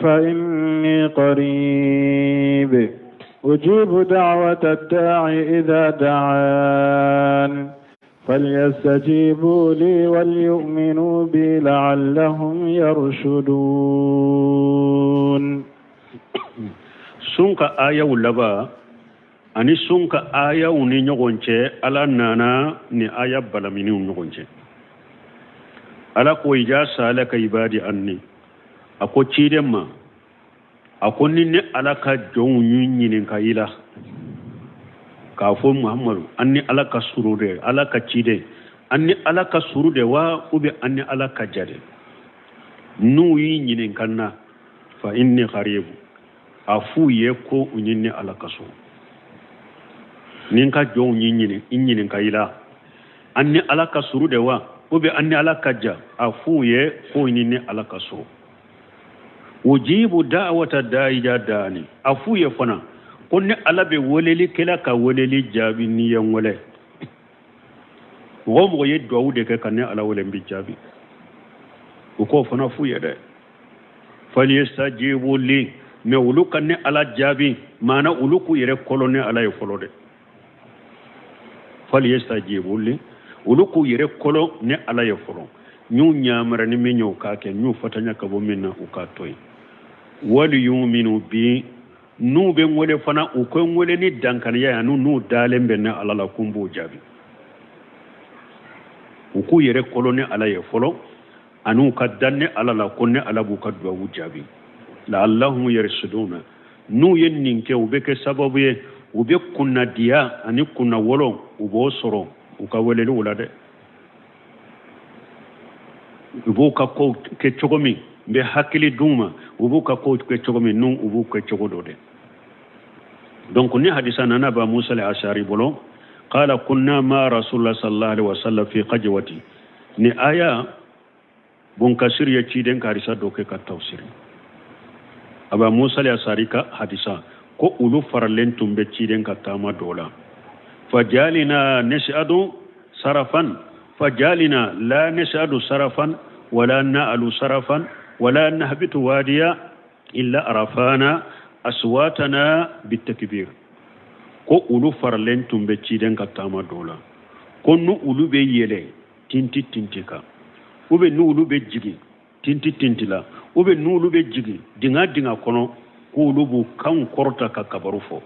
فإني قريب أجيب دعوة الداع إذا دعان فليستجيبوا لي وليؤمنوا بي لعلهم يرشدون. Sun ka ayaw laban ani sun ka ayaw ni ɲɔgɔn cɛ, Ala nana ni aya balaminiw ɲɔgɔn cɛ. Ala ko: iza saalaka ibadi anni, a ko ciden ma, a ko ni ne Ala ka jɔnw y'u ɲininka i la k'a fɔ: Muhamadu, an ni Ala ka suru de, Ala ka ciden, an ni Ala ka suru de wa, ou bien an ni Ala ka jan de? N'u y'i ɲininka n na, fa inni qaribu, a f'u ye ko u ni ne Ala ka surun. Ni n ka jɔnw y'i ɲinin i ɲininka i la, an ni Ala ka suru de wa, ou bien an ni Ala ka jan? A f'u ye ko ni ne Ala ka surun. Ujibu da'wata da'i iza da'ani, a f'u ye fana ko ne Ala bɛ welelikɛla ka weleli jaabi n'i ye n wele. Mɔgɔ o mɔgɔ ye duwawu de kɛ ka ne Ala wele, n bɛ jaabi. U k'o fana f'u ye dɛ. Falyastajibu li, mais olu ka ne Ala jaabi, maana olu k'u yɛrɛ kɔlɔ ne Ala ye fɔlɔ dɛ. Falyastajibu li, olu k'u yɛrɛ kɔlɔ ne Ala ye fɔlɔ. N y'u ɲamara ni min ye, u k'a kɛ. N y'u fatanya ka bɔ min na, u k'a to yen. Wali yuminu bi, n'u bɛ n wele fana, u ko n wele ni dankaniya ye, ani n'u dalen bɛ ne Ala la ko n b'u jaabi. U k'u yɛrɛ kɔlɔ ne Ala ye fɔlɔ, ani u ka dan ne Ala la ko ne Ala b'u ka duwawu jaabi. La'allahum yarsuduna, n'u ye nin kɛ, u bɛ kɛ sababu ye, u bɛ kunnadiya ani kunnawolo, u b'o sɔrɔ u ka weleliw la dɛ. U b'u ka kow kɛ cogo min, n bɛ hakili d'u ma, u b'u ka kow kɛ cogo min, n'u u b'u kɛ cogo dɔ dɛ. Donc ni hadisa nana Aba Musa al-Ashari bolo, qala kunna ma rasulullah sallallahu alaihi wasallam fi qajwati. Ni aya Bun Kasir ye ciden ka hadisa dɔ kɛ ka tafsiri. Aba Musa al-Ashari ka hadisa ko olu faralen tun bɛ ciden ka taama dɔ la. Fajalina nasiadu sarafan, fajalina la nasiadu sarafan wala na'alu sarafan wala nahbitu wadiya illa arafana aswatana bitakbir. Ko olu faralen tun bɛ ciden ka taama dɔ la, ko n'u olu bɛ yɛlɛ tinti tinti kan, ou bien n'olu bɛ jigin tinti tinti la, ou bien n'olu bɛ jigin dinga dinga kɔnɔ, k'olu b'u kanw kɔrɔta ka kabaru fɔ.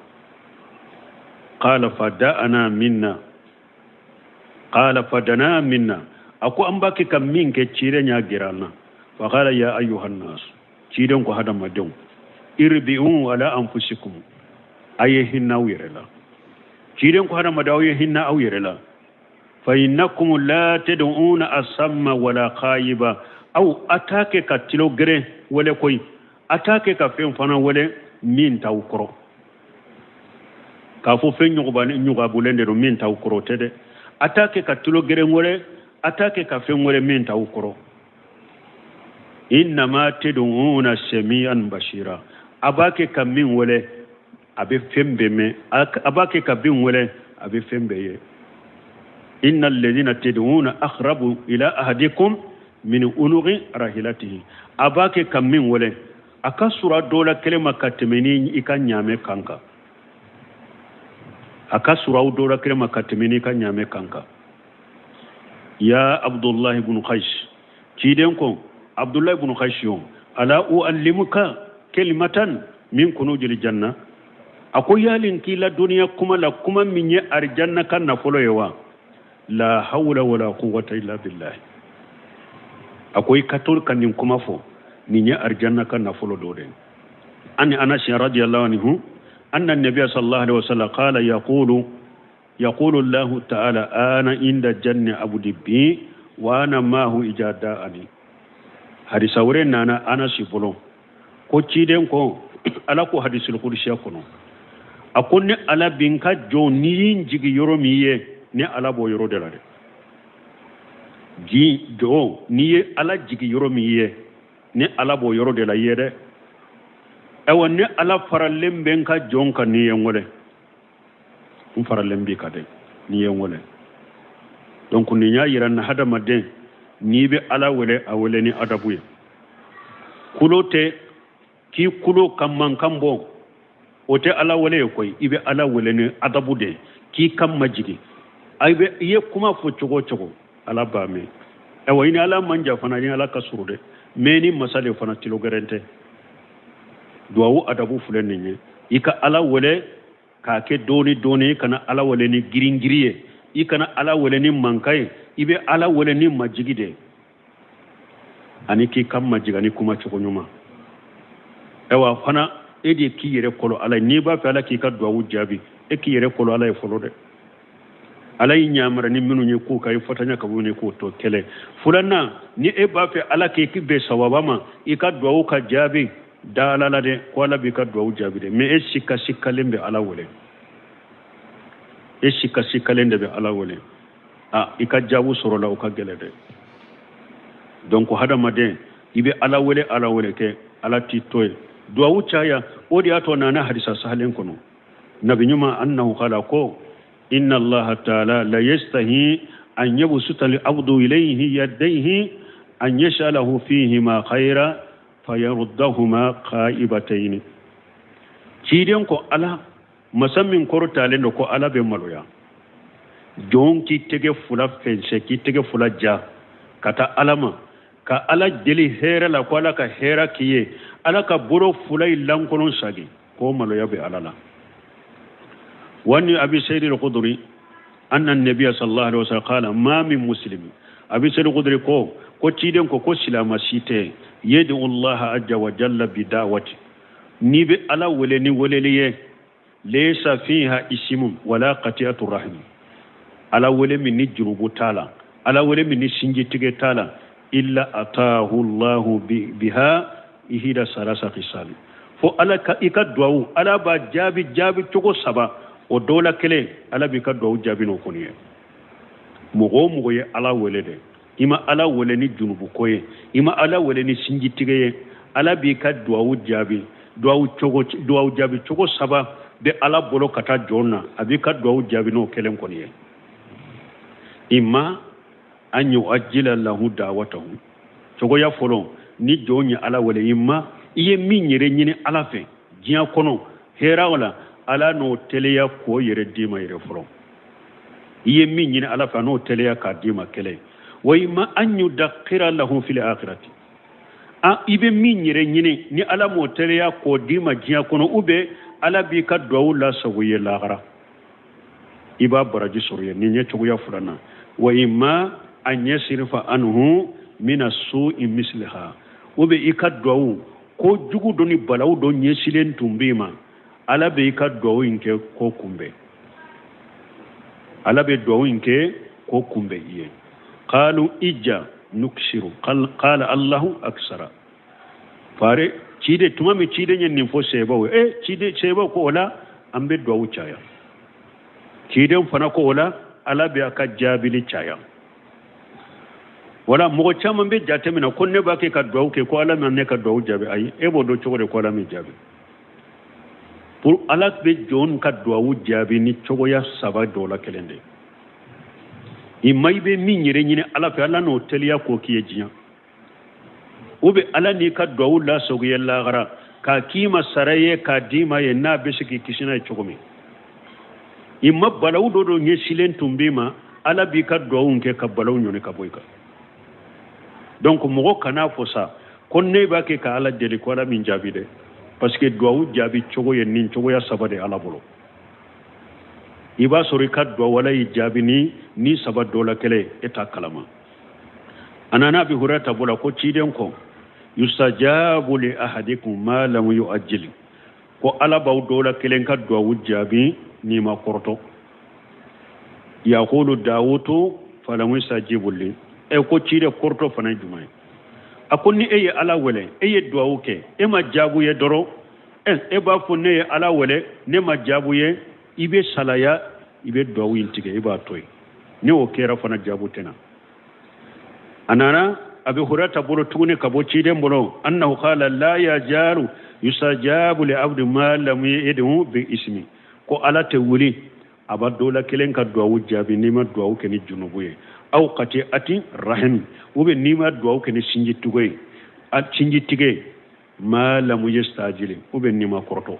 Qala fada'ana minna, qala fadana minna, a ko an b'a kɛ ka min kɛ, ciden y'a gɛrɛ an na. Fa qala ya ayyuhan nas, ciden ko hadamadenw, irbi'u ala anfusikum, a ye hinɛ aw yɛrɛ la. Ciden ko hadamadenw, aw ye hinɛ aw yɛrɛ la. Fa innakum la tad'una asamma wala khaiba, aw a t'a kɛ ka tulo geren wele koyi, a t'a kɛ ka fɛn fana wele min t'aw kɔrɔ, k'a fɔ fɛn ɲugabulen de don min t'aw kɔrɔ, o tɛ dɛ. A t'a kɛ ka tulo geren wele, a t'a kɛ ka fɛn wele min t'aw kɔrɔ. Innama tad'una sami'an basira, a b'a kɛ ka min wele, a bɛ fɛn bɛɛ mɛn. A b'a kɛ ka min wele, a bɛ fɛn bɛɛ ye. Inna alladhina tad'una aqrabu ila ahadikum min unuqi rahilatihi, a b'a kɛ ka min wele, a ka surun dɔ la kelen ma ka tɛmɛ ni i ka ɲaamɛ kan kan. A ka surun aw dɔ la kelen ma ka tɛmɛ n'i ka ɲaamɛ kan kan. Ya Abdullahi ibn Qais, ciden ko Abdullahi ibn Qais yo, ala uallimuka kalimatan min kunujil janna? A ko yali n k'i ladɔnniya kuma la, kuma min ye arijanna ka nafolo ye wa? La hawla wala quwwata illa billahi. A ko i ka to ka nin kuma fɔ, nin ye arijanna ka nafolo dɔ de ye. An Anas radiyallahu anhu anna nabiya sallallahu alaihi wasallam qala yaqulu yaqulu Allahu ta'ala ana inda janni abdi bi wa ana mahu ija da'ani. Hadisa wɛrɛ nana Anasi bolo ko ciden ko Ala ko hadisul kudusiya kɔnɔ, a ko ne Ala bi n ka jɔn, n'i y'i jigi yɔrɔ min ye, ne Ala b'o yɔrɔ de la dɛ. Ji jɔn, n'i ye Ala jigi yɔrɔ min ye, ne Ala b'o yɔrɔ de la i ye dɛ. Ayiwa, ne Ala faralen bɛ n ka jɔn kan n'i ye n wele, n faralen b'i kan dɛ n'i ye n wele. Donc nin y'a yira na hadamaden, n'i bɛ Ala wele, a wele ni adabu ye. Kulo tɛ k'i kulo ka mankan bɔ, o tɛ Ala wele ye koyi. I bɛ Ala wele ni adabu de ye, k'i kan majigin. I bɛ i ye kuma fɔ cogo o cogo, Ala b'a mɛn. Ayiwa, i ni Ala man jan fana, i ni Ala ka surun dɛ, mais ni masa de fana tulogɛrɛn tɛ. Duwawu adabu filɛ nin ye. I ka Ala wele k'a kɛ dɔɔni dɔɔni. I kana Ala wele ni giringiri ye, i kana Ala wele ni mankan ye. I bɛ Ala wele ni majigi de ye, ani k'i kan majigin ani kuma cogo ɲuman. Ayiwa fana, e de k'i yɛrɛ kolo Ala ye. N'i b'a fɛ Ala k'i ka duwawu jaabi, e k'i yɛrɛ kolo Ala ye fɔlɔ dɛ. Ala y'i ɲamara ni minnu ye k'u ka i fatanya ka bɔ k'o to kɛlɛ. Filanan, ni e b'a fɛ Ala k'i bɛn sawaba ma, i ka duwawu ka jaabi, da Ala la dɛ, ko Ala b'i ka duwawu jaabi dɛ. Mais e sika sikalen bɛ Ala wele, e sika sikalen de bɛ Ala wele, a i ka jaabu sɔrɔ la, o ka gɛlɛ dɛ. Donc hadamaden, i bɛ Ala wele, Ala wele kɛ, Ala t'i to yen. Duwawu caya, o de y'a to nana hadisa sahalen kɔnɔ, nabi ɲuman annahu qala ko inna Allaha ta'ala la yastahi an yabsuta al-abdu ilayhi yadayhi an yas'alahu fihima khayra fayaruddahuma khaibatayn. Ciden ko Ala masa min kɔrɔtalen don, ko Ala bɛ maloya jɔn k'i tɛgɛ fila fɛnsɛ, k'i tɛgɛ fila ja ka taa Ala ma, ka Ala deli hɛrɛ la, ko Ala ka hɛrɛ k'i ye, Ala ka bolo fila in lankolon sagi, ko maloya bɛ Ala la. Wa an Abi Sayyid al-Khudri anna an-nabiyya sallallahu alaihi wasallam qala ma min muslimin. Abi Sayyid al-Khudri ko ciden ko silama si tɛ yad'u Allah azza wa jalla bi da'wati, n'i bɛ Ala wele ni weleli ye, laysa fiha ismun wala qati'atu rahim, Ala wele min ni jurubu t'a la, Ala wele min ni sinjitigɛ t'a la, illa atahu Allahu biha ihida salasa khisal, fo Ala ka i ka duwawu, Ala b'a jaabi jaabi cogo saba, o dɔ la kelen, Ala b'i ka duwawu jaabi n'o kɔni ye. Mɔgɔ o mɔgɔ ye Ala wele dɛ, i ma Ala wele ni junubuko ye, i ma Ala wele ni sinjitigɛ ye, Ala b'i ka duwawu jaabi. Duwawu cogo, duwawu jaabi cogo saba bɛ Ala bolo ka taa jɔn na, a b'i ka duwawu jaabi n'o kelen kɔni ye. Imma an yu'ajjila lahu da'watahu, cogoya fɔlɔ, ni jɔn ye Ala wele, imma i ye min yɛrɛ ɲini Ala fɛ diɲɛ kɔnɔ hɛrɛ la, Ala n'o teliya k'o yɛrɛ d'i ma yɛrɛ fɔlɔ. I ye min ɲini Ala fɛ, a n'o teliya k'a d'i ma kelen. Wa imma an yudakhira lahu fil akhirati, a i bɛ min yɛrɛ ɲini, ni Ala m'o teliya k'o d'i ma diɲɛ kɔnɔ, ou bien Ala b'i ka duwawu lasago i ye lahara, i b'a baraji sɔrɔ yen. Nin ye cogoya filanan. Wa imma an yasrifa anhu mina su'i misliha, ou bien i ka duwawu ko jugu dɔ ni balawu dɔ ɲɛsilen tun b'i ma, Ala bɛ i ka duwawu in kɛ ko kunbɛn, Ala bɛ duwawu in kɛ ko kunbɛn i ye. Qalu ija nuksiru, qala Allahu aksara. Fare ciden, tuma min ciden ye nin fɔ sebaw ye, e ciden sebaw ko o la an bɛ duwawu caya. Ciden fana ko o la Ala bɛ a ka jaabili caya. Wala mɔgɔ caman bɛ jate minɛ ko ne b'a kɛ ka duwawu kɛ, ko Ala ma ne ka duwawu jaabi. Ayi, e b'o dɔn cogo di ko Ala m'i jaabi? Pour Ala bɛ jɔn ka duwawu jaabi ni cogoya saba dɔ la kelen de ye. I ma i bɛ min yɛrɛ ɲini Ala fɛ, Ala n'o teliya k'o k'i ye diɲɛ, ou bien Ala n'i ka duwawu lasago ye lahara, k'a k'i ma sara ye, k'a d'i ma ye, n'a bɛ se k'i kisi n'a ye cogo min. I ma balawu dɔ dɔ ɲɛsilen tun b'i ma, Ala b'i ka duwawu kɛ ka balawu ɲɔni ka bɔ i kan. Donc mɔgɔ kan'a fɔ sa ko ne b'a kɛ ka Ala deli ko Ala min jaabi dɛ, parce que duwawu jaabi cogo ye nin cogoya saba de Ala bolo. I b'a sɔrɔ i ka duwawu, Ala y'i jaabi ni saba dɔ la kelen, e t'a kalama. A nana Abi Hurayra bolo ko ciden ko yustajabu li ahadikum ma lam yu'ajjil, ko Ala b'aw dɔ la kelen ka duwawu jaabi n'i ma kɔrɔtɔ. Yaqulu dawutu falam yustajibu li. E ko ciden, kɔrɔtɔ fana ye jumɛn ye? A ko ni e ye Ala wele, e ye duwawu kɛ, e ma jaabu ye dɔrɔn, e b'a fɔ ne ye Ala wele, ne ma jaabu ye, i bɛ salaya, i bɛ duwawu in tigɛ, i b'a to yen. Ni o kɛra fana, jaabu tɛ na. A nana Abi Hurayra bolo tuguni ka bɔ ciden bolo annahu qala la yajaru yustajabu li abdi ma lam yad'u bi ismi, ko Ala tɛ wuli a b'a dɔ la kelen ka duwawu jaabi n'i ma duwawu kɛ ni junubu ye, aw qati'ati rahim, ou bien n'i ma duwawu kɛ ni sinjitigɛ ye, a sinjitigɛ. Ma lamu yastajili, ou bien n'i ma kɔrɔtɔ.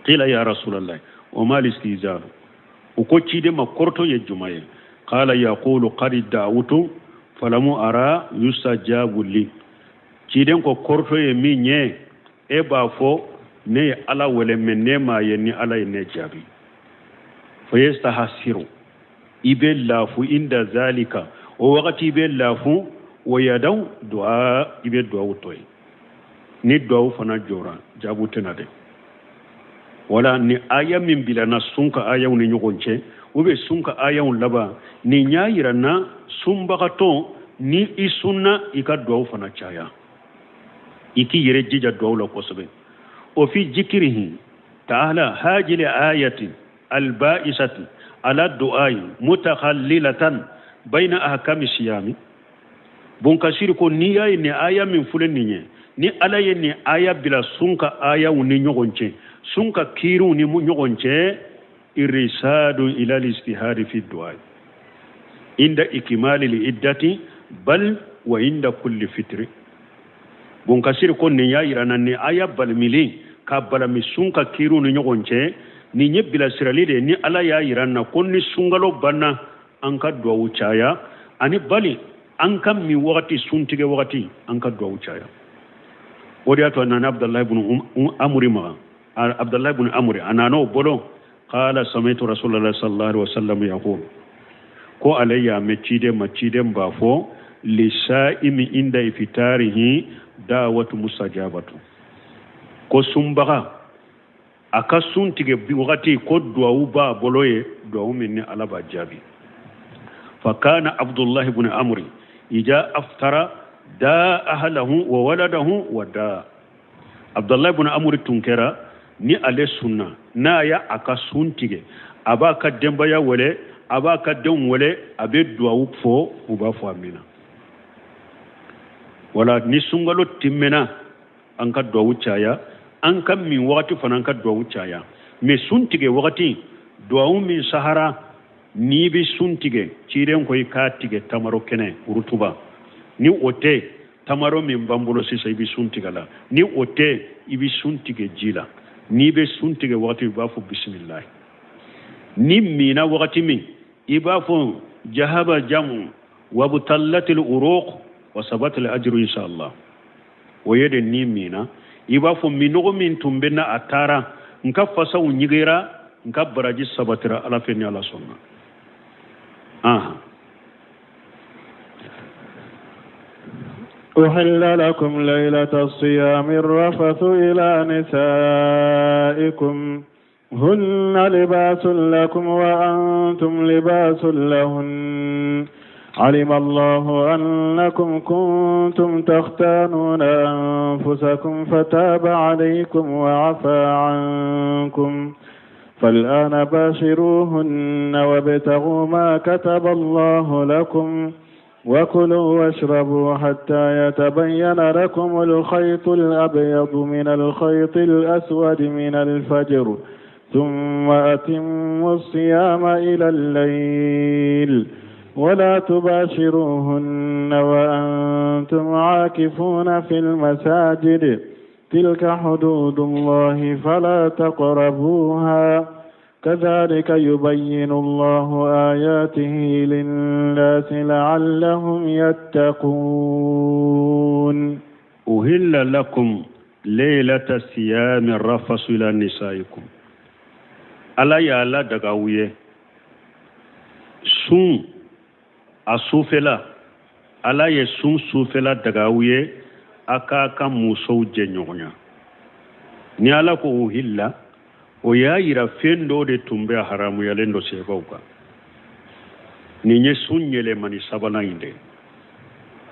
Qila ya rasulallah, wa ma listijalu? U ko ciden ma, kɔrɔtɔ ye juma ye? Qala yaqulu qad da'utu falamu ara yustajabu li. Ciden ko kɔrɔtɔ ye min ye, e b'a fɔ ne ye Ala wele, mais ne m'a ye ni Ala ye ne jaabi. Fa yastahasiru, i bɛ lafu, inda zalika, o wagati i bɛ lafu, wa yadaw du'a, i bɛ duwawu to yen. Ni duwawu fana jɔra, jaabu tɛna dɛ. Wala ni aya min bilana sun ka ayaw ni ɲɔgɔn cɛ, u bɛ sun ka ayaw laban, nin y'a yira na sunbagatɔ, ni i sunna, i ka duwawu fana caya, i k'i yɛrɛ jija duwawu la kosɛbɛ. O fi jikirihi taala hajili ayati albaisati ala du'ai mutakhallilatan bayna ahkami siyami. Bunkasiri ko n'i y'a ye nin aya min filɛ nin ye, ni Ala ye nin aya bila sun ka ayaw ni ɲɔgɔn cɛ, sun ka kiiriw ni ɲɔgɔn cɛ, irisadu ila listihadi fi du'a inda ikimali li iddati bal wa inda kulli fitri. Bunkasiri ko nin y'a yira na nin aya balimili ka balami sun ka kiiriw ni ɲɔgɔn cɛ, nin ye bilasirali de ye ni Ala y'a yira na ko ni sunkalo banna, an ka duwawu caya, ani bali an ka min wagati, suntigɛ wagati, an ka duwawu caya. O de y'a to a nana Abdalahi bun Amuri ma, Abdalahi bun Amuri, a nana o bolo, qala sami'tu Rasulallah sallallahu alaihi wasallam yaqul, ko ale y'a mɛn ciden ma, ciden b'a fɔ lisaimi inda ifitarihi da'watu mustajabatu, ko sunbaga a ka sun tigɛ wagati, ko duwawu b'a bolo ye, duwawu min ni Ala b'a jaabi. Fa kana Abdullahi ibn Amri ija aftara da ahlahu wa waladahu wa da. Abdullahi ibn Amri tun kɛra ni ale sunna, n'a ya a ka sun tigɛ, a b'a ka denbaya wele, a b'a ka denw wele, a bɛ duwawu fɔ, u b'a fɔ amina. Wala ni sunkalo timmɛna, an ka duwawu caya, an ka min wagati fana, an ka duwawu caya. Mais sun tigɛ wagati, duwawu min sahara, n'i bɛ sun tigɛ, ciden ko i k'a tigɛ tamaro kɛnɛ rutuba. Ni o tɛ, tamaro min b'an bolo sisan, i bɛ sun tigɛ la. Ni o tɛ, i bɛ sun tigɛ ji la. N'i bɛ sun tigɛ wagati, i b'a fɔ bisimilahi. Ni minna wagati min, i b'a fɔ jahaba jamu wabutallatil uruq wa sabatil ajru inshallah. O ye de ni minna, i b'a fɔ minɔgɔ min tun bɛ na, a taara, n ka fasaw ɲigira, n ka baraji sabatira Ala fɛ ni Ala sɔnna. Ahan. أحل لكم ليلة الصيام الرفث إلى نسائكم، هن لباس لكم وأنتم لباس لهن. علم الله أنكم كنتم تختانون أنفسكم فتاب عليكم وعفى عنكم، فالآن باشروهن وابتغوا ما كتب الله لكم، وكلوا واشربوا حتى يتبين لكم الخيط الأبيض من الخيط الأسود من الفجر، ثم أتموا الصيام إلى الليل، ولا تباشروهن وأنتم عاكفون في المساجد، تلك حدود الله فلا تقربوها، كذلك يبين الله آياته للناس لعلهم يتقون. أهل لكم ليلة الصيام الرفث إلى نسائكم. Ala y'a la daga aw ye sun a sufɛla, Ala ye sun sufɛla daga aw ye a k'a ka musow jɛ ɲɔgɔnya. Ni Ala ko uhilla, o y'a yira fɛn dɔ de tun bɛ haramuyalen dɔ sebaw kan. Nin ye sun yɛlɛmani sabanan in de.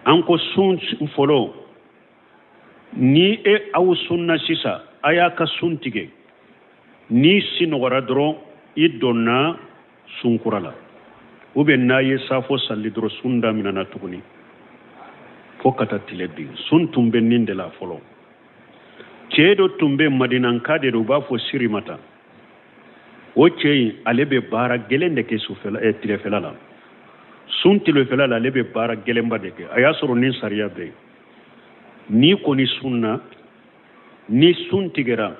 An ko sun fɔlɔ, ni e aw sunna sisan, a y'a ka sun tigɛ, n'i sinɔgɔra dɔrɔn, i donna sun kura la, ou bien n'a ye safo sali dɔrɔn, sun daminɛna tuguni fo ka taa tile bin. Sun tun bɛ nin de la fɔlɔ. Cɛ dɔ tun bɛ Madinanka de don, u b'a fɔ Sirimata. O cɛ in, ale bɛ baara gɛlɛn de kɛ sufɛla, tilefɛla la. Sun tilefɛla la, ale bɛ baara gɛlɛnba de kɛ. A y'a sɔrɔ ni sariya bɛ yen. N'i kɔni sunna, ni sun tigɛra,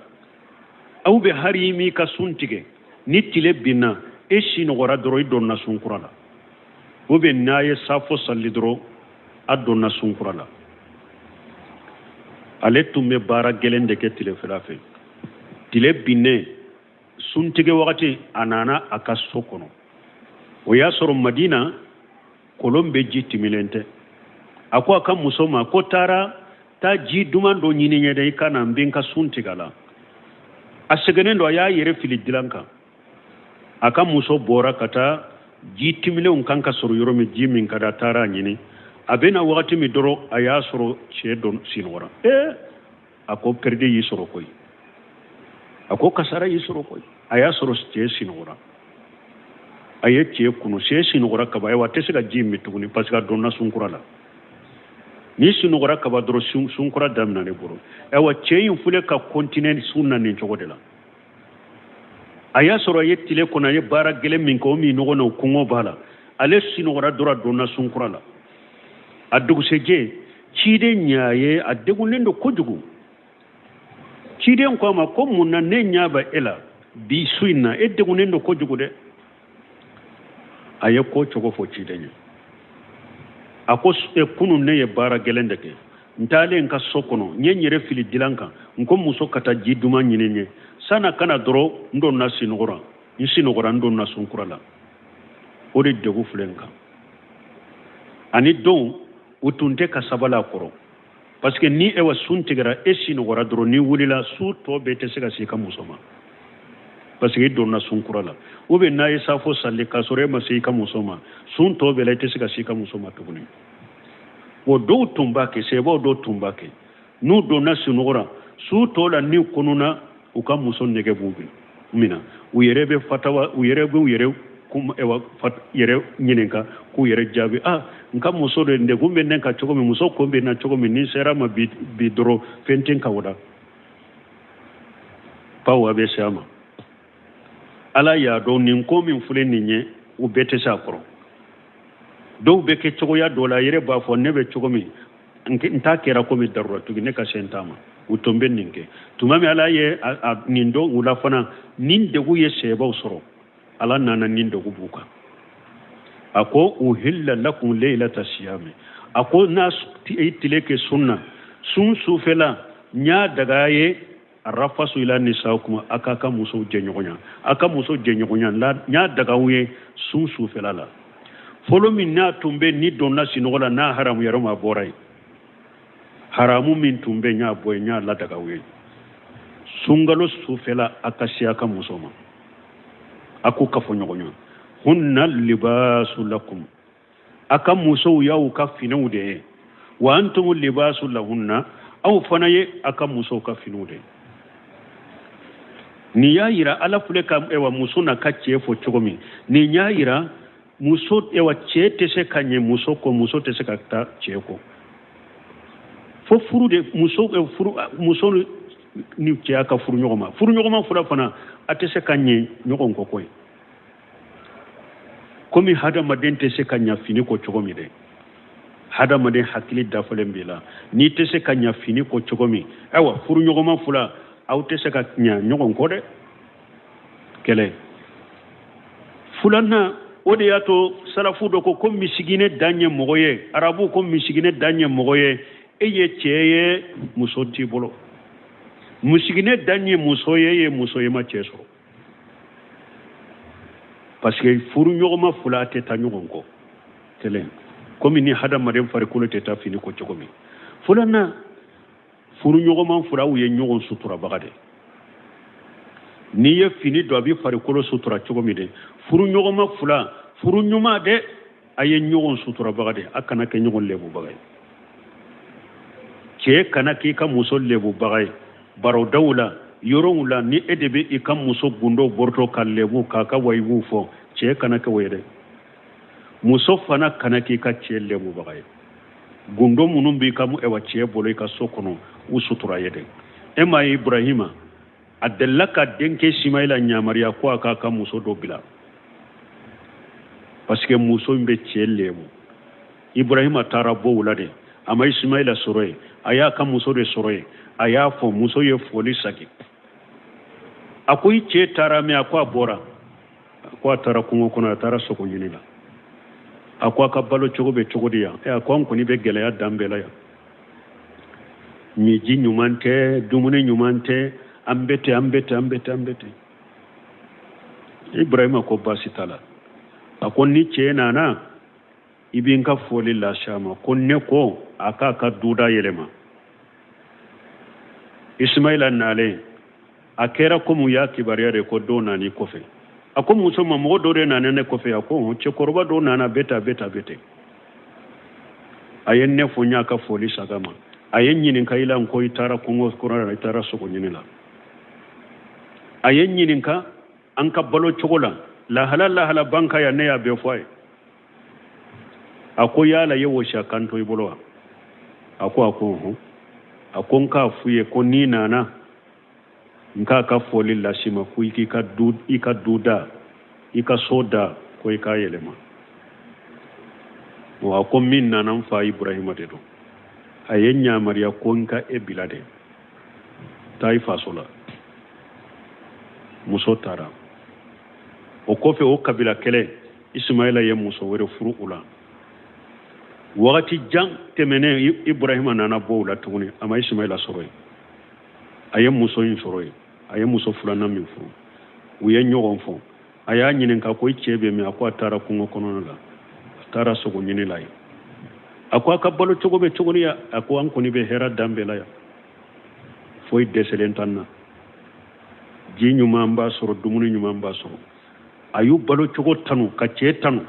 aw bɛ hari m'i ka sun tigɛ, ni tile binna, e sinɔgɔra dɔrɔn, i donna sun kura la. Ou bien n'a ye safo sali dɔrɔn, a donna sun kura la. Ale tun bɛ baara gɛlɛn de kɛ tilefɛla fɛ. Tile binnen, suntigɛ wagati, a nana a ka so kɔnɔ. O y'a sɔrɔ Madina kolon bɛ ji timilen tɛ. A ko a ka muso ma ko taara taa ji duman dɔ ɲini n ye dɛ, i ka na, n bɛ n ka sun tigɛ a la. A sɛgɛnnen don, a y'a yɛrɛ fili dilan kan. A ka muso bɔra ka taa ji timilenw kan ka sɔrɔ yɔrɔ min, ji min ka di, a taara a ɲini. A bɛ na wagati min dɔrɔn, a y'a sɔrɔ cɛ dɔ sinɔgɔra. Ee, a ko pɛrɛdi y'i sɔrɔ koyi, a ko kasara y'i sɔrɔ koyi. A y'a sɔrɔ cɛ sinɔgɔra. A ye cɛ kunu, cɛ sinɔgɔra kaba, ayiwa, a tɛ se ka ji min tuguni parce que a donna sunkura la. N'i sinɔgɔra kaba dɔrɔn, sunkura daminɛ ne bolo. Ayiwa, cɛ in filɛ ka continuer sun na nin cogo de la. A y'a sɔrɔ a ye tile kɔnɔ, a ye baara gɛlɛn min kɛ, o minnɔgɔ na, o kɔngɔ b'a la. Ale sinɔgɔra dɔrɔn, a donna sunkura la. A dugusɛjɛ, ciden y'a ye a degunnen don kojugu. Ciden ko a ma ko mun na ne ɲɛ bɛ e la bi su in na, e degunnen don kojugu dɛ. A ye ko cogo fɔ ciden ye. A ko e kunun ne ye baara gɛlɛn de kɛ, n taalen n ka so kɔnɔ, n ye n yɛrɛ fili dilan kan, n ko muso ka taa ji duman ɲini n ye. San'a ka na dɔrɔn, n donna sinɔgɔra, n sinɔgɔra, n donna sunkura la. O de degun filɛ n kan. Ani don u tun tɛ ka sabali a kɔrɔ, parce que ni ewa sun tigɛra, e sinɔgɔra dɔrɔn, n'i wulila su tɔ bɛɛ tɛ se ka se i ka muso ma, parce que i donna sun kura la. Ou bien n'a ye safo sali k'a sɔrɔ e ma se i ka muso ma, sun tɔ bɛɛ la i tɛ se ka se i ka muso ma tuguni. O dɔw tun b'a kɛ, sɛbɛw dɔw tun b'a kɛ, n'u donna sunɔgɔ la su tɔ la, n'u kununa, u ka muso nege b'u minɛ, u yɛrɛ bɛ fatawa, u yɛrɛ b'u yɛrɛ kuma, ewa, fat, yɛrɛ ɲininka k'u yɛrɛ jaabi: ah, n ka muso de degun bɛ ne kan cogo min, muso ko bɛ n na cogo min, ni n sera ma bi, bi dɔrɔn fɛn tɛ n kan o la. Bawo a bɛ se a ma, Ala y'a dɔn nin ko min filɛ nin ye, u bɛɛ tɛ se a kɔrɔ. Dɔw bɛ kɛ cogoya dɔ la, a yɛrɛ b'a fɔ ne bɛ cogo min, n ta kɛra komi daruratigi, ne ka se n ta ma. U tun bɛ nin kɛ tuma min, Ala ye nin dɔn u la fana. Nin degun ye sɛbaw sɔrɔ, Ala nana nin degun b'u kan. A ko uhilla lakum leylata siyami, a ko n'a tile kɛ sun na, sun sufɛla, n y'a daga ye arrafasu ila nisaikum, a k'a ka musow jɛɲɔgɔnya, a ka muso jɛɲɔgɔnya la, n y'a daga aw ye sun sufɛla la. Fɔlɔ min n'a tun bɛ ni donna sinɔgɔ la, n'a haramu yɛrɛ ma bɔra yen, haramu min tun bɛ n y'a bɔ yen, n y'a ladaga aw ye sunkalo sufɛla, a ka se a ka muso ma, a k'u kafoɲɔgɔnya. Hunna libasu lakum, a ka musow y'aw ka finiw de ye, wa antum libasu lahunna, aw fana ye a ka musow ka finiw de ye. Nin y'a yira Ala filɛ ka ewa muso n'a ka cɛ fɔ cogo min, nin y'a yira muso ewa cɛ tɛ se ka ɲɛ muso kɔ, muso tɛ se ka taa cɛ kɔ. Fo furu de muso furu muso ni cɛya ka furu ɲɔgɔn ma, furu ɲɔgɔnma fila fana a tɛ se ka ɲɛ ɲɔgɔn kɔ koyi. Komi hadamaden tɛ se ka ɲa fini kɔ cogo min dɛ, hadamaden hakili dafalen b'i la, n'i tɛ se ka ɲa fini kɔ cogo min, ayiwa furu ɲɔgɔnma fila aw tɛ se ka ɲa ɲɔgɔn kɔ dɛ. Kɛlɛ filanan, o de y'a to salafu dɔ ko ko misiginɛ dan ye mɔgɔ ye, arabu ko misiginɛ dan ye mɔgɔ ye, e ye cɛ ye, muso t'i bolo. Misiginɛ dan ye muso ye, e ye muso ye, ma cɛ sɔrɔ. Parce que furu ɲɔgɔnma fila tɛ taa ɲɔgɔn kɔ kelen, komi ni hadamaden farikolo tɛ taa fini kɔ cogo min. Filanan, furu ɲɔgɔnma filaw ye ɲɔgɔn suturabaga de. N'i ye fini don, a bɛ farikolo sutura cogo min de, furu ɲɔgɔnma fila, furu ɲuman dɛ, a ye ɲɔgɔn suturabaga de, a kana kɛ ɲɔgɔn lebubaga ye. Cɛ kana k'i ka muso lebubaga ye barodaw la, yɔrɔw la, ni e de bɛ i ka muso gundo bɔrɔtɔ ka lebu k'a ka wayibuw fɔ, cɛ kana kɛ o ye dɛ. Muso fana kana k'i ka cɛ lebubaga ye. Gundo minnu b'i ka ewa cɛ bolo i ka so kɔnɔ, u sutura ye dɛ. E m'a ye Ibrahima a delila ka denkɛ Simayila ɲamariya ko a k'a ka muso dɔ bila, parce que muso in bɛ cɛ lebu. Ibrahima taara bɔ o la de, A ma Ismaila sɔrɔ yen, a y'a ka muso de sɔrɔ yen. A y'a fo, muso ye foli sagi. A ko i cɛ taara min? A ko a bɔra, a ko a taara kungo kɔnɔ, a taara sogo ɲini la. A ko a ka balo cogo bɛ cogo di yan? A ko an kɔni bɛ gɛlɛya dan bɛɛ la yan, miji ɲuman tɛ, dumuni ɲuman tɛ, an bɛ ten, an bɛ ten, an bɛ ten, an bɛ ten. Ibrahima ko baasi t'a la. A ko ni cɛ nana, i bɛ n ka foli lase a ma ko ne ko a k'a ka duda yɛlɛma. Ismaila nalen, a kɛra komi u y'a kibaruya de ko dɔ nana i kɔfɛ. A ko muso ma, mɔgɔ dɔ de nana ne kɔfɛ. A ko cɛkɔrɔba dɔ nana, bɛ tan, bɛ tan, bɛ ten. A ye ne fo, n y'a ka foli sag'a ma. A ye n ɲininka i la, n ko i taara kungo kɔnɔ la, i taara sogo ɲini la. A ye n ɲininka an ka balo cogo la, lahala lahala b'an kan yan, ne y'a bɛɛ fɔ a ye. A ko yala ye wɔsiya kan to i bolo wa? A ko hɔn. A ko n k'a f'u ye ko n'i nana, n k'a ka foli las'i ma ko i k'i ka du, i ka duda, i ka so da, ko i k'a yɛlɛma wa. Ko min nana, n fa Ibrahima de don. A ye n yamaruya ko n ka e bila de, taa i faso la. Muso taara. O kɔfɛ, o kabila kelen, Ismaila ye muso wɛrɛ furu u la. Wagati jan tɛmɛnen, Ibrahima nana bɔ u la tuguni, a ma Ismaila sɔrɔ yen. A ye muso in sɔrɔ yen, a ye muso filanan min furu. U ye ɲɔgɔn fɔ. A y'a ɲininka ko i cɛ bɛ min? A ko a taara kungo kɔnɔna la, a taara sogo ɲini la yen. A ko a ka balo cogo bɛ cogo di ya? A ko an kɔni bɛ hɛrɛ dan bɛɛ la yan, foyi dɛsɛlen t'an na, ji ɲuman b'a sɔrɔ, dumuni ɲuman b'a sɔrɔ. A y'u balo cogo tanu, ka cɛ tanu.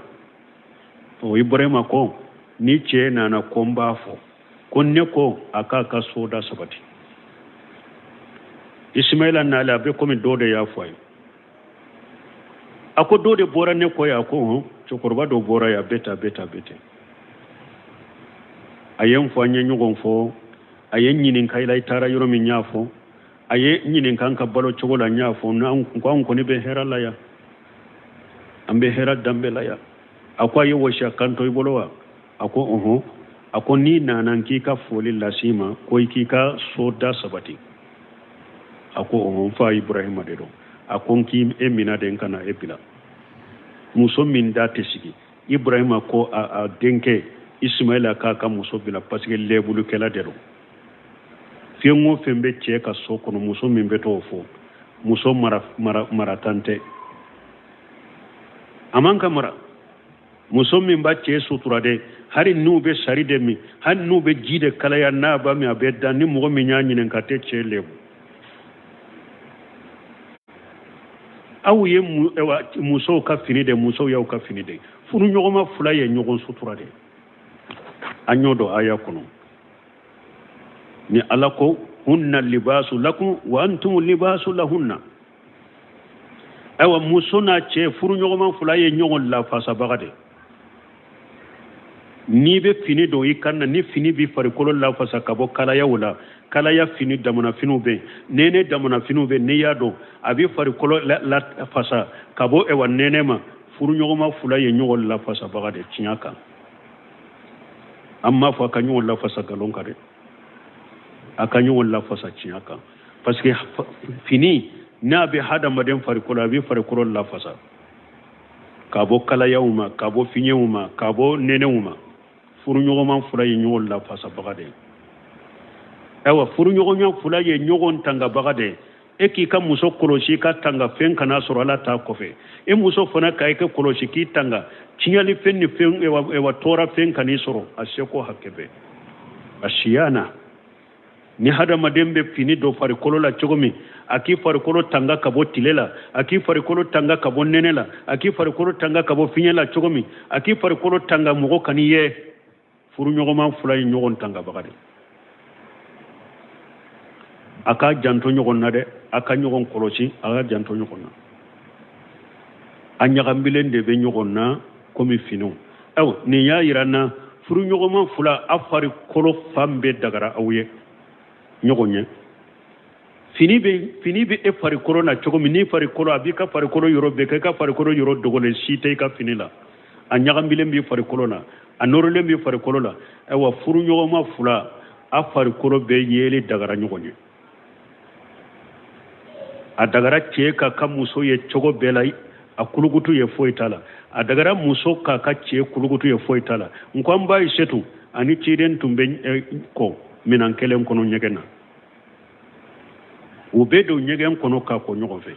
O Ibrahima ko ni cɛ nana, ko n b'a fɔ ko ne ko a k'a ka soda sabati. Ismaila nale, a bɛ komi dɔ de y'a fɔ a ye. A ko dɔ de bɔra ne kɔ yan. A ko hɔn, cɛkɔrɔba dɔ bɔra yan, a bɛ tan, a bɛ tan, a bɛ ten. A ye n fɔ, an ye ɲɔgɔn fɔ. A ye n ɲininka i la, i taara yɔrɔ min, n y'a fɔ. A ye n ɲininka an ka balo cogo la, n y'a fɔ ko an kɔni bɛ hɛrɛ la yan, an bɛ hɛrɛ danbe la yan. A ko a ye wɔsiya kan to i bolo wa? A ko ɔhɔn. A ko n'i nana, n k'i ka foli las'i ma ko i k'i ka so da sabati. A ko ɔhɔn, n fa Ibrahima de don. A ko n k'i e mina de, n kana e bila. Muso min da tɛ sigi, Ibrahima ko a denkɛ Ismaila k'a ka muso bila, parce que lɛbulukɛla de don. Fɛn o fɛn bɛ cɛ ka so kɔnɔ, muso min bɛ t'o fɔ, muso maratan tɛ, a man ka mara. Muso min b'a cɛ sutura de, hali n'u bɛ sari de min, hali n'u bɛ ji de kalaya, n'a b'a min, a bɛ da. Ni mɔgɔ min y'a ɲininka, tɛ cɛ lebu. Aw ye musow ka fini de, musow y'aw ka fini de. Furuɲɔgɔnma fila ye ɲɔgɔn sutura de. An y'o dɔn aya kɔnɔ ni Ala ko hunna libasu lakum wa antum libasu lahunna. Ayiwa, muso n'a cɛ, furuɲɔgɔnma fila ye ɲɔgɔn lafasabaga de. N'i bɛ fini don i kan na, ni fini b'i farikolo lafasa ka bɔ kalayaw la, kalaya fini damana finiw bɛ yen, nɛnɛ damana finiw bɛ yen, n'i y'a don, a b'i farikolo lafasa ka bɔ ɛwa nɛnɛ ma. Furuɲɔgɔnma fila ye ɲɔgɔn lafasabaga de tiɲɛ kan. An m'a fɔ a ka ɲɔgɔn lafasa nkalon kan dɛ, a ka ɲɔgɔn lafasa tiɲɛ kan, parce que fini n'a bɛ hadamaden farikolo, a bɛ farikolo lafasa ka bɔ kalayaw ma, ka bɔ fiɲɛw ma, ka bɔ nɛnɛw ma. Furuɲɔgɔnma fila ye ɲɔgɔn lafasabaga de ye. Ayiwa, furuɲɔgɔnya fila ye ɲɔgɔn tangabaga de ye. E k'i ka muso kɔlɔsi ka tanga fɛn kana sɔrɔ Ala ta kɔfɛ, e muso fana ka i ka kɔlɔsi k'i tanga tiɲɛli fɛn ni fɛn, ewa tɔɔrɔ fɛn kan'i sɔrɔ, a seko hakɛ bɛɛ a siyana. Ni hadamaden bɛ fini don farikolo la cogo min, a k'i farikolo tanga ka bɔ tile la, a k'i farikolo tanga ka bɔ nɛnɛ la, a k'i farikolo tanga ka bɔ fiɲɛ la cogo min, a k'i farikolo tanga mɔgɔ kan'i ye. Furuɲɔgɔnma fila ye ɲɔgɔn tangabaga de. A k'a janto ɲɔgɔn na dɛ, a ka ɲɔgɔn kɔlɔsi, a ka janto ɲɔgɔn na. A ɲagambilen de bɛ ɲɔgɔn na komi finiw. Ayiwa, nin y'a yira n na furuɲɔgɔnma fila, a farikolo fan bɛɛ dagara aw ye ɲɔgɔn ye. Fini bɛ e farikolo la cogo min, n'i farikolo a b'i ka farikolo yɔrɔ bɛɛ kɛ, i ka farikolo yɔrɔ dogolen si tɛ i ka fini la. A ɲagamilen b'i farikolo la, a nɔrɔlen b'i farikolo la. Ayiwa, furuɲɔgɔnma fila a farikolo bɛɛ yeli dagara ɲɔgɔn ye. A dagara cɛ k'a ka muso ye cogo bɛɛ la, a kulukutu ye, foyi t'a la. A dagara muso k'a ka cɛ kulukutu ye, foyi t'a la. N ko an ba Ayisetu ani ciden tun bɛ ko minan kelen kɔnɔ ɲɛgɛn na. U bɛ don ɲɛgɛn kɔnɔ k'a ko ɲɔgɔn fɛ,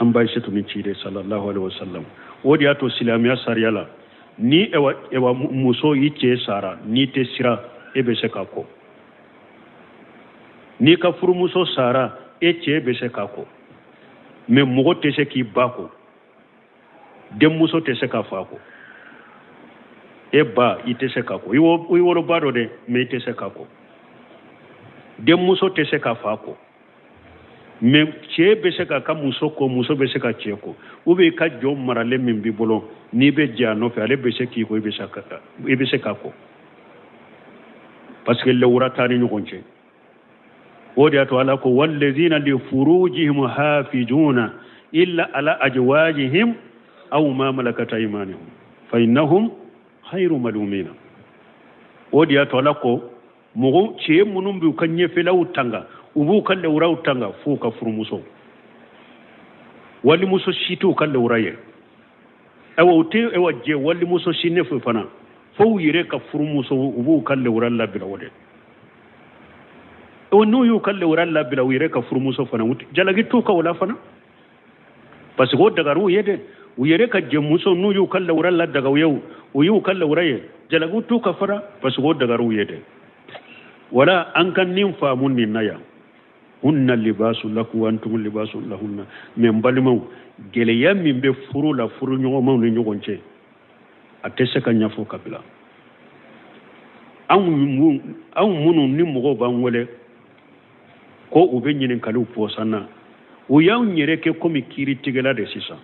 an ba Ayisetu ni ciden sallallahu alaihi wasallam. O de y'a to silamɛya sariya la, ni ewa muso i cɛ sara, n'i tɛ siran, e bɛ se k'a ko. N'i ka furumuso sara, e cɛ bɛ se k'a ko. Mais mɔgɔ tɛ se k'i ba ko, denmuso tɛ se k'a fa ko. E ba, i tɛ se k'a ko. I woloba dɔ dɛ, mais i tɛ se k'a ko. Denmuso tɛ se k'a fa ko. Mais cɛ bɛ se k'a ka muso ko, muso bɛ se ka cɛ ko. Ou bien i ka jɔn maralen min b'i bolo, n'i bɛ jɛ a nɔfɛ, ale bɛ se k'i ko, i bɛ se k'a ko, parce que lawura t'a ni ɲɔgɔn cɛ. O de y'a to Ala ko wallazina li furujihim hafizuna illa ala ajwajihim aw ma malakat aymanuhum fa innahum khayru malumina. O de y'a to Ala ko mɔgɔ cɛ minnu b'u ka ɲɛfɛlaw tanga, u b'u ka lawuraw tanga f'u ka furumuso. Walimuso si t'u ka lawura ye. Ayiwa, u tɛ ayiwa jɛ walimuso si ne fɛ fana, fo u yɛrɛ ka furumuso, u b'u ka lawura labila o de. O n'u y'u ka lawura labila u yɛrɛ ka furumuso fana, jalaki t'u kan o la fana, parce que o dagar'u ye dɛ. U yɛrɛ ka jɛmuso, n'u y'u ka lawura ladaga u ye, u y'u ka lawura ye, jalaki t'u kan fana, parce que o dagar'u ye dɛ. Wala an ka nin faamu nin na yan, hunna libasu lakum wa antum libasu lahunna. Mais n balimaw, gɛlɛya min bɛ furu la, furu ɲɔgɔnmaw ni ɲɔgɔn cɛ, a tɛ se ka ɲɛfɔ ka bila. Anw minnu ni mɔgɔw b'an wele ko u bɛ ɲininkaliw pɔsan na, u y'anw yɛrɛ kɛ komi kiiritigɛla de sisan.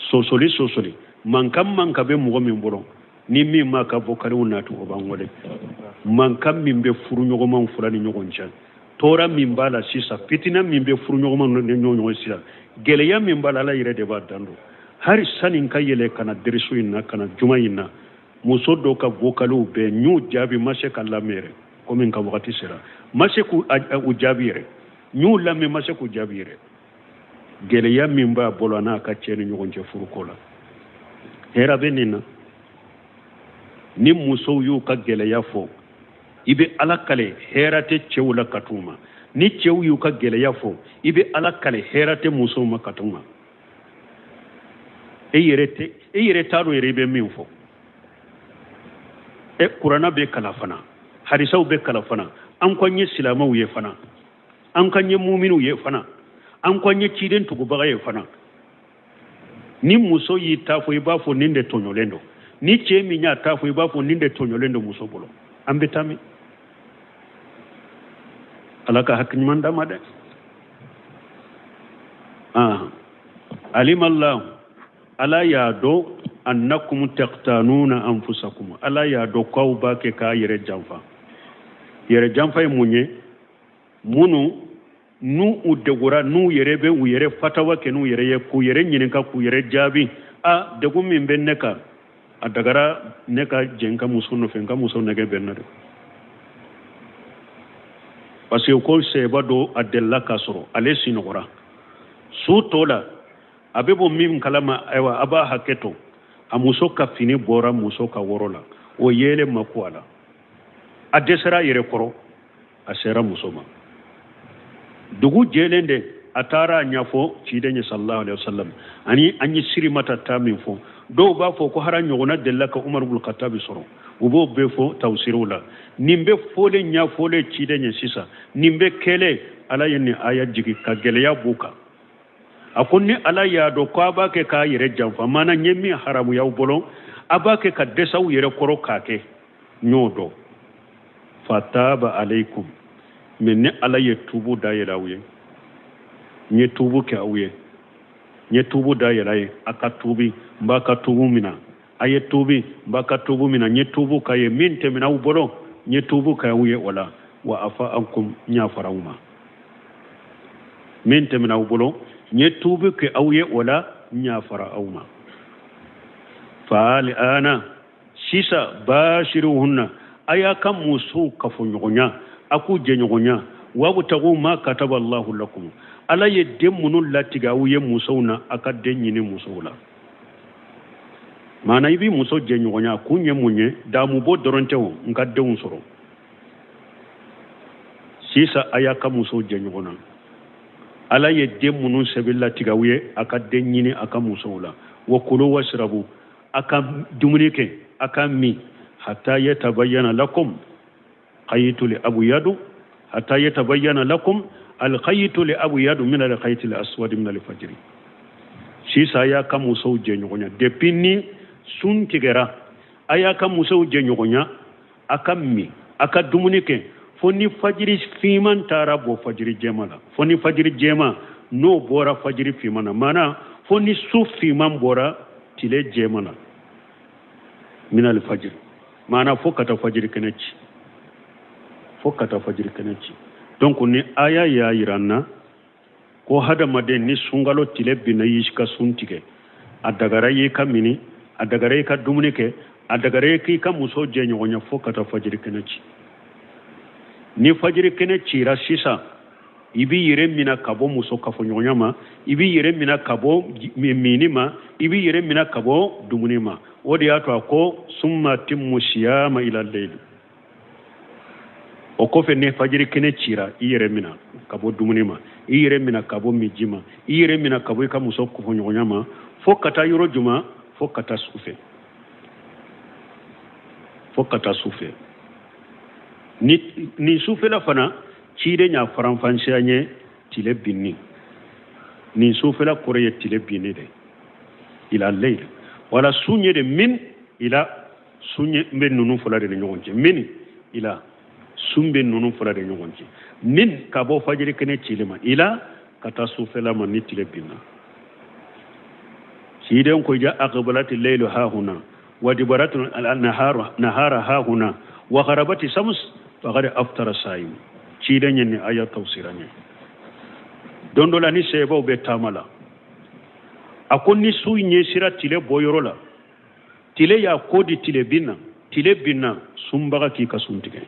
Sosoli sosoli, mankan mankan bɛ mɔgɔ min bolo, ni min m'a ka vocaliw nati, o b'an wele. Mankan min bɛ furuɲɔgɔnmaw fila ni ɲɔgɔn cɛ, tɔɔrɔ min b'a la sisan, fitina min bɛ furuɲɔgɔnmaw ni ɲɔgɔn sisan, gɛlɛya min b'a la, Ala yɛrɛ de b'a dan don. Hali sani n ka yɛlɛ ka na derisu in na, ka na juma in na, muso dɔw ka vocaliw bɛɛ n y'u jaabi, ma se ka lamɛn yɛrɛ, komi n ka wagati sera, ma se k'u jaabi yɛrɛ. N y'u lamɛn, ma se k'u jaabi yɛrɛ. Gɛlɛya min b'a bolo a n'a ka cɛ ni ɲɔgɔn cɛ furuko la, hɛrɛ bɛ nin na. Ni musow y'u ka gɛlɛya fɔ, i bɛ Ala kale, hɛrɛ tɛ cɛw la ka t'u ma. Ni cɛw y'u ka gɛlɛya fɔ, i bɛ Ala kale, hɛrɛ tɛ musow ma ka t'u ma. E yɛrɛ t'a dɔn yɛrɛ i bɛ min fɔ. E kuranna bɛ kalan fana, hadisaw bɛ kalan fana, an ko an ye silamɛw ye fana, an ko an ye muminiw ye fana, an ko an ye ciden tugubaga ye fana. Ni muso y'i ta fɔ, i b'a fɔ nin de tɔɲɔlen don. Ni cɛ min y'a ta fɔ, i b'a fɔ nin de tɔɲɔlen don muso bolo. An bɛ taa min? Ala ka hakili ɲuman d'an ma dɛ. Alimallahu, Ala y'a dɔn, annakum taqtanuna anfusakum, Ala y'a dɔn k'aw b'a kɛ k'a yɛrɛ janfa. Yɛrɛ janfa ye mun ye? Minnu n'u u degora, n'u yɛrɛ bɛ u yɛrɛ fatawa kɛ n'u yɛrɛ ye, k'u yɛrɛ ɲininka, k'u yɛrɛ jaabi. A degun min bɛ ne kan, a dagara ne ka jɛ n ka muso nɔfɛ, n ka muso nɛgɛ bɛ n na dɛ. Parce que ko sɛba dɔ a delila k'a sɔrɔ ale sinɔgɔra su tɔ la, a bɛ bɔ min kalama, ayiwa, a b'a hakɛ to, a muso ka fini bɔra muso ka woro la, o yeelen ma ku a la, a dɛsɛra a yɛrɛ kɔrɔ, a sera muso ma. Dugu jɛlen de, a taara a ɲɛfɔ ciden ye sallallahu alaihi wasallam. Ani an ye sirimata ta min fɔ, dɔw b'a fɔ ko hara ɲɔgɔnna delila ka Umar ibn Khattab sɔrɔ, u b'o bɛɛ fɔ tawsiriw la. Nin bɛ fɔlen ɲɛfɔlen ciden ye sisan, nin bɛ kɛlen, Ala ye nin aya jigin ka gɛlɛya b'u kan. A ko ni Ala y'a dɔn ko a b'a kɛ k'a yɛrɛ janfa, maana n ye min haramuya aw bolo, a b'a kɛ ka dɛsɛ aw yɛrɛ kɔrɔ k'a kɛ, n y'o dɔn. Fataba alaykum, mais ni Ala ye tubu dayɛlɛ aw ye, n ye tubu kɛ aw ye, n ye tubu dayɛlɛ a ye, a ka tubi, n b'a ka tubu mina, a ye tubi, n b'a ka tubu mina, n ye tubu k'a ye, min tɛmɛna aw bolo, n ye tubu kɛ aw ye o la, wa afa ankum, n yafara aw ma. Min tɛmɛna aw bolo, n ye tubu kɛ aw ye o la, n yafara aw ma. Fa al'ana sisan bashiruhunna, a y'a ka musow kafoɲɔgɔnya, a k'u jɛɲɔgɔnya. Wabtagu ma kataba Allahu lakum, ala ye den minnu latigɛ aw ye musow na, a ka den ɲini musow la. Maana i b'i muso jɛɲɔgɔnya kun ye mun ye? Damu bɔ dɔrɔn tɛ o, n ka denw sɔrɔ. Sisan a y'a ka musow jɛ ɲɔgɔn na, ala ye den minnu sɛbɛn latigɛ aw ye, a ka den ɲini a ka musow la. Wa kulu wasirabu, a ka dumuni kɛ, a ka min, hatta yatabayyana lakum khaytul abyadu, hatta yatabayyana lakum alkhaytul abyadu min alkhaytil aswadi min alfajri. Sisan a y'a ka musow jɛ ɲɔgɔn na depuis ni sun tigɛra, a y'a ka musow jɛ ɲɔgɔn na, a ka min, a ka dumuni kɛ, fo ni fajiri finman taara bɔ fajiri jɛma la, fo ni fajiri jɛma n'o bɔra fajiri finman na, maana fo ni su finman bɔra tile jɛma la, min alfajiri, maana fo ka taa fajiri kɛnɛ ci, fo ka taa fajiri kɛnɛ ci. Donc ni aya y'a yira n na ko hadamaden ni sunkalo tile binna, i ka sun tigɛ, a dagara i ka mini, a dagara i ka dumuni kɛ, a dagara i k'i ka muso jɛ ɲɔgɔn ye fo ka taa fajiri kɛnɛ ci. Ni fajiri kɛnɛ cira sisan, i b'i yɛrɛ mina ka bɔ muso kafoɲɔgɔnya ma, i b'i yɛrɛ mina ka bɔ mini ma, i b'i yɛrɛ mina ka bɔ dumuni ma. O de y'a to a ko summa timmu siyama ila layl. O kɔfɛ, ni fajiri kɛnɛ cira, i yɛrɛ mina ka bɔ dumuni ma, i yɛrɛ mina ka bɔ miji ma, i yɛrɛ mina ka bɔ i ka muso kafoɲɔgɔnya ma, fo ka taa yɔrɔ juma? Fo ka taa su fɛ, fo ka taa su fɛ. Ni nin sufɛla fana, ciden y'a faranfansiya ye tile binni. Nin sufɛla kɔrɔ ye tile binni de, ila layl, wala sun ye de min ila sun ye bɛ ninnu fila de ni ɲɔgɔn cɛ. Min ila sun bɛ ninnu fila de ɲɔgɔn cɛ, min ka bɔ fajiri kɛnɛ cili ma, ila ka taa sufɛla ma ni tile binna. Ciden ko ja aqbalati laylu hahuna wa dibaratu nahara hahuna wa gharabati shams faqad aftara saim. Ciden ye nin aya tafsira ɲɛ. Don dɔ la, ni sɛbaw bɛ taama la, a ko ni su ɲɛsira tile bɔyɔrɔ la, tile y'a ko di tile bin na, tile binna, sunbaga k'i ka sun tigɛ.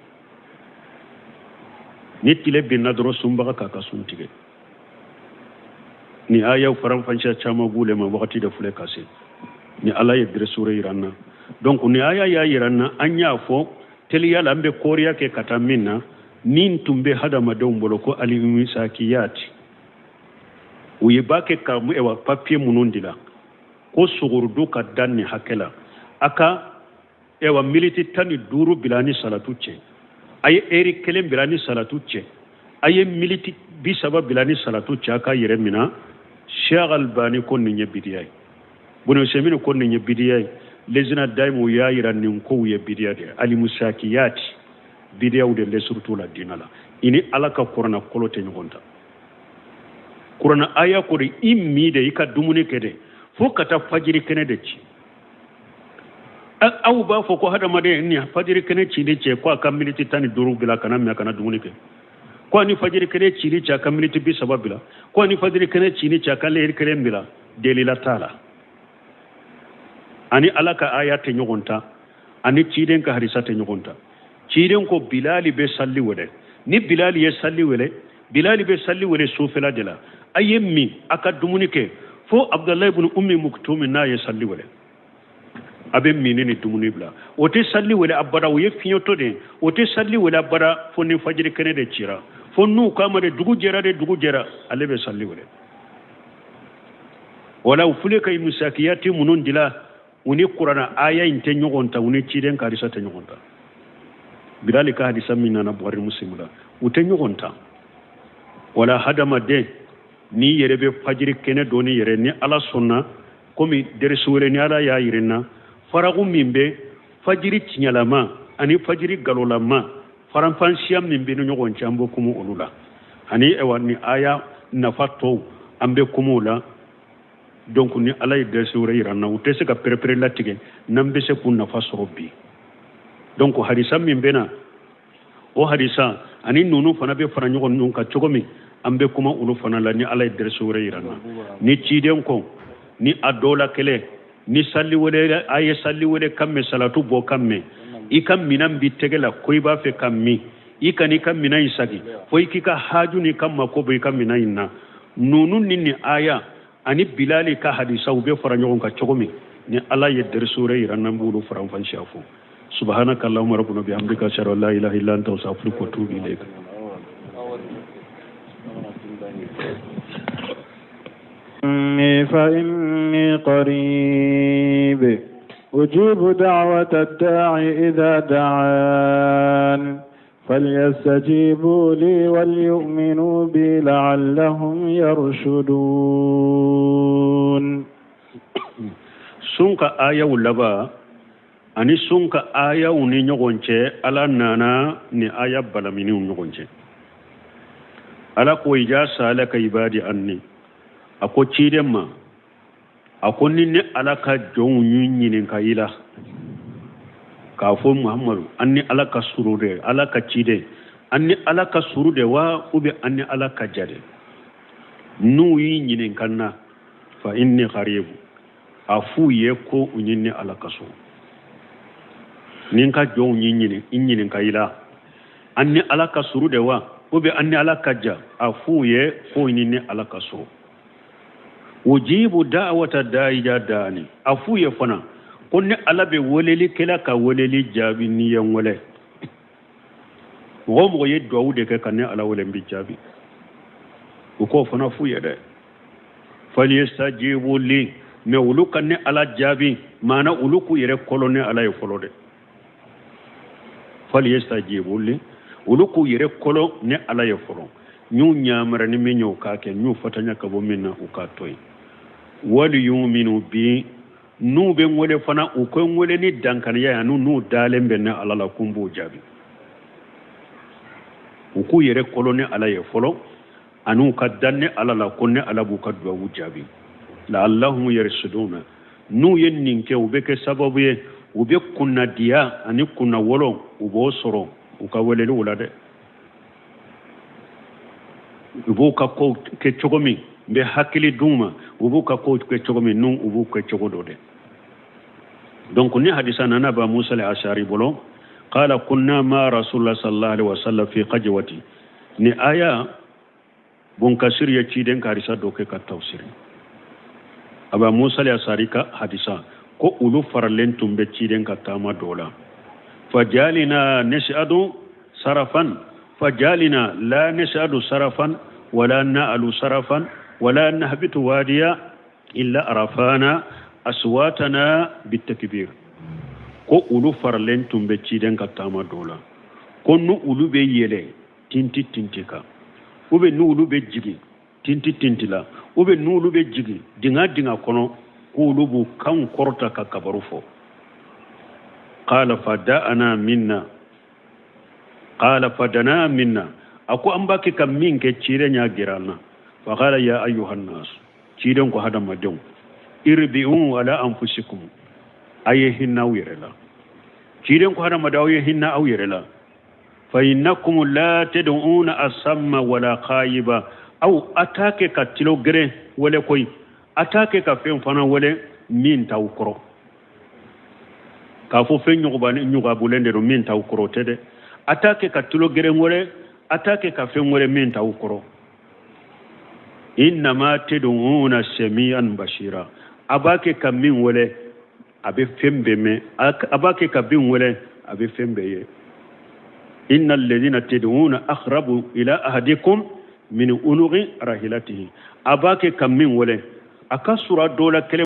Ni tile binna dɔrɔn, sunbaga k'a ka sun tigɛ. Ni ayaw faranfansiya caman b'u le ma, wagati de filɛ ka se ni ala ye dɛrɛsure yira an na. Donc ni aya y'a yira an na, an y'a fɔ teliya la, an bɛ kɔriya kɛ ka taa min na, min tun bɛ hadamadenw bolo ko alimisakiyati, u ye b'a kɛ ka ewa papiye minnu dila ko sogorodo ka dan nin hakɛ la, a ka ewa militi 15 bila ni salatu cɛ, a ye eri 1 bila ni salatu cɛ, a ye militi 30 bila ni salatu cɛ, a ka yɛrɛ mina. Cheikh Albani ko nin ye bidiya ye, Bunu Semini ko nin ye bidiya ye, lezina daimu y'a yira nin kow ye bidiya de ye. Alimusakiyati bidiyaw de lesurutu la diina la, i ni ala ka kuranna kolo tɛ ɲɔgɔn ta. Kuranna aya ko de i mi de, i ka dumuni kɛ de fo ka taa fajiri kɛnɛ de ci. Aw b'a fɔ ko hadamaden ni fajiri kɛnɛ cili cɛ, ko a ka militi 15 bila kana min, a kana dumuni kɛ, ko ani fajiri kɛnɛ cili cɛ, a ka militi 30 bila, ko ani fajiri kɛnɛ cili cɛ, a ka lɛri 1 bila. Delila t'a la, ani ala ka aya tɛ ɲɔgɔn ta, ani ciden ka hadisa tɛ ɲɔgɔn ta. Ciden ko bilali bɛ salli wele, ni bilali ye salli wele, bilali bɛ salli wele sufɛla de la, a ye min, a ka dumuni kɛ fo Abdulayi ibn Ummi Muktumi n'a ye salli wele, a bɛ mini ni dumuni bila. O tɛ salli wele abada, o ye fiɲɛtɔ de ye, o tɛ salli wele abada fo ni fajiri kɛnɛ de cira, fo n'u k'a ma de dugu jɛra de, dugu jɛra, ale bɛ salli wele. Wala u filɛ ka musakiyati minnu dila, u ni kuranna aya in tɛ ɲɔgɔn ta, u ni ciden ka hadisa tɛ ɲɔgɔn ta. Bilali ka hadisa min nana Buhari Muslim la, u tɛ ɲɔgɔn ta. Wala hadamaden n'i yɛrɛ bɛ fajiri kɛnɛ dɔ ni yɛrɛ, ni ala sɔnna, komi dɛrɛsi wɛrɛ ni ala y'a yira n na, faragu min bɛ fajiri tiɲɛlama ani fajiri galolama, faranfansiya min bɛ ni ɲɔgɔn cɛ, an bɛ kuma olu la, ani ayiwa ni aya nafa tɔw, an bɛ kuma o la. Donc ni ala ye dɛrɛsi wɛrɛ yira n na, u tɛ se ka pɛrɛpɛrɛ latigɛ n'an bɛ se k'u nafa sɔrɔ bi. Donc hadisa min bɛ na, o hadisa ani ninnu fana bɛ fara ɲɔgɔn ninnu kan cogo min, an bɛ kuma olu fana la ni ala ye dɛrɛsi wɛrɛ yira n na. Ni ciden ko ni a dɔw la kɛlɛ Ni sali wele, a ye sali wele kan mɛn, salatu bɔ kan mɛn, i ka minan b'i tɛgɛ la ko i b'a fɛ ka min, i kan'i ka minan in sagi fo i k'i ka haju n'i ka mako bɔ i ka minan in na. Ninnu ni nin aya ani Bilali ka hadisaw bɛ fara ɲɔgɔn kan cogo min, ni Ala ye derisu wɛrɛ yira n'an b'olu faranfasiya fɔ. Subhanaka allahumma rabbana bihamdika, ashhadu an la ilaha illa anta, astaghfiruka wa atubu ilayk. فإني قريب أجيب دعوة الداع إذا دعان فليستجيبوا لي وليؤمنوا بي لعلهم يرشدون. Sun ka ayaw laban ani sun ka ayaw ni ɲɔgɔn cɛ, Ala nana ni aya balaminiw ɲɔgɔn cɛ. Ala ko iza saalaka ibadi anni, a ko ciden ma, a ko ni ne Ala ka jɔnw y'u ɲininka i la k'a fɔ Muhamadu, an ni Ala ka suru de, Ala ka ciden, an ni Ala ka suru de wa, ou bien an ni Ala ka jan de, n'u y'i ɲininka n na, fa inni qaribu, a f'u ye ko u ni ne Ala ka suru. Ni n ka jɔnw y'i ɲinin i ɲininka i la, an ni Ala ka suru de wa, ou bien an ni Ala ka jan, a f'u ye ko ni ne Ala ka suru. Ujibu da'wata da'i iza da'ani, a f'u ye fana ko ne Ala bɛ welelikɛla ka weleli jaabi n'i ye n wele. Mɔgɔ o mɔgɔ ye duwawu de kɛ ka ne Ala wele, n b'i jaabi. U k'o fana f'u ye dɛ. Falyastajibu li, mais olu ka ne Ala jaabi, maana olu k'u yɛrɛ kolo ne Ala ye fɔlɔ dɛ. Falyastajibu li, olu k'u yɛrɛ kolo ne Ala ye fɔlɔ. N y'u ɲamara ni min ye, u k'a kɛ. N y'u fatanya ka bɔ min na, u k'a to yen. Wali yuminu bi, n'u bɛ n wele fana, u ka n wele ni dankaniya ye, ani n'u dalen bɛ ne Ala la ko n b'u jaabi. U k'u yɛrɛ kolo ne Ala ye fɔlɔ, ani u ka dan ne Ala la ko ne Ala b'u ka duwawu jaabi. La'allahum yarsuduna, n'u ye nin kɛ, u bɛ kɛ sababu ye, u bɛ kunnadiya ani kunnawolo, u b'o sɔrɔ u ka weleliw la dɛ. U b'u ka kow kɛ cogo min, n bɛ hakili d'u ma, u b'u ka kow kɛ cogo min, n'u u b'u kɛ cogo dɔ dɛ. Donc ni hadisa nana Aba Musa al-Ashari bolo, qala kunna ma rasulullah sallallahu alaihi wasallam fi qajwati. Ni aya Bonkasir ye ciden ka hadisa dɔ kɛ ka tafsiri. Aba Musa al-Ashari ka hadisa ko olu faralen tun bɛ ciden ka taama dɔ la. Fajalina nas'adu sarafan, fajalina la nas'adu sarafan wala na'alu sarafan wala nahbitu wadiya illa arafana aswatana bitakbir. Ko olu faralen tun bɛ ciden ka taama dɔ la, ko n'u olu bɛ yɛlɛ tinti tinti kan, ou bien n'olu bɛ jigin tinti tinti la, ou bien n'olu bɛ jigin dinga dinga kɔnɔ, k'olu b'u kanw kɔrɔta ka kabaru fɔ. Qala fada'ana minna, qala fadana minna, a ko an b'a kɛ ka min kɛ, ciden y'a gɛrɛ an na. Fa qala ya ayyuhan nas, ciden ko hadamadenw, irbi'u ala anfusikum, a ye hinɛ aw yɛrɛ la. Ciden ko hadamadenw, aw ye hinɛ aw yɛrɛ la. Fa innakum la tad'una asamma wala khaiba, aw a t'a kɛ ka tulo geren wele koyi, a t'a kɛ ka fɛn fana wele min t'aw kɔrɔ, k'a fɔ fɛn ɲugabulen de don min t'aw kɔrɔ, o tɛ dɛ. A t'a kɛ ka tulo geren wele, a t'a kɛ ka fɛn wele min t'aw kɔrɔ. Innama tad'una sami'an basira, a b'a kɛ ka min wele, a bɛ fɛn bɛɛ mɛn, a b'a kɛ ka min wele, a bɛ fɛn bɛɛ ye. Inna alladhina tad'una aqrabu ila ahadikum min unuqi rahilatihi, a b'a kɛ ka min wele, a ka sura dɔ la kelen.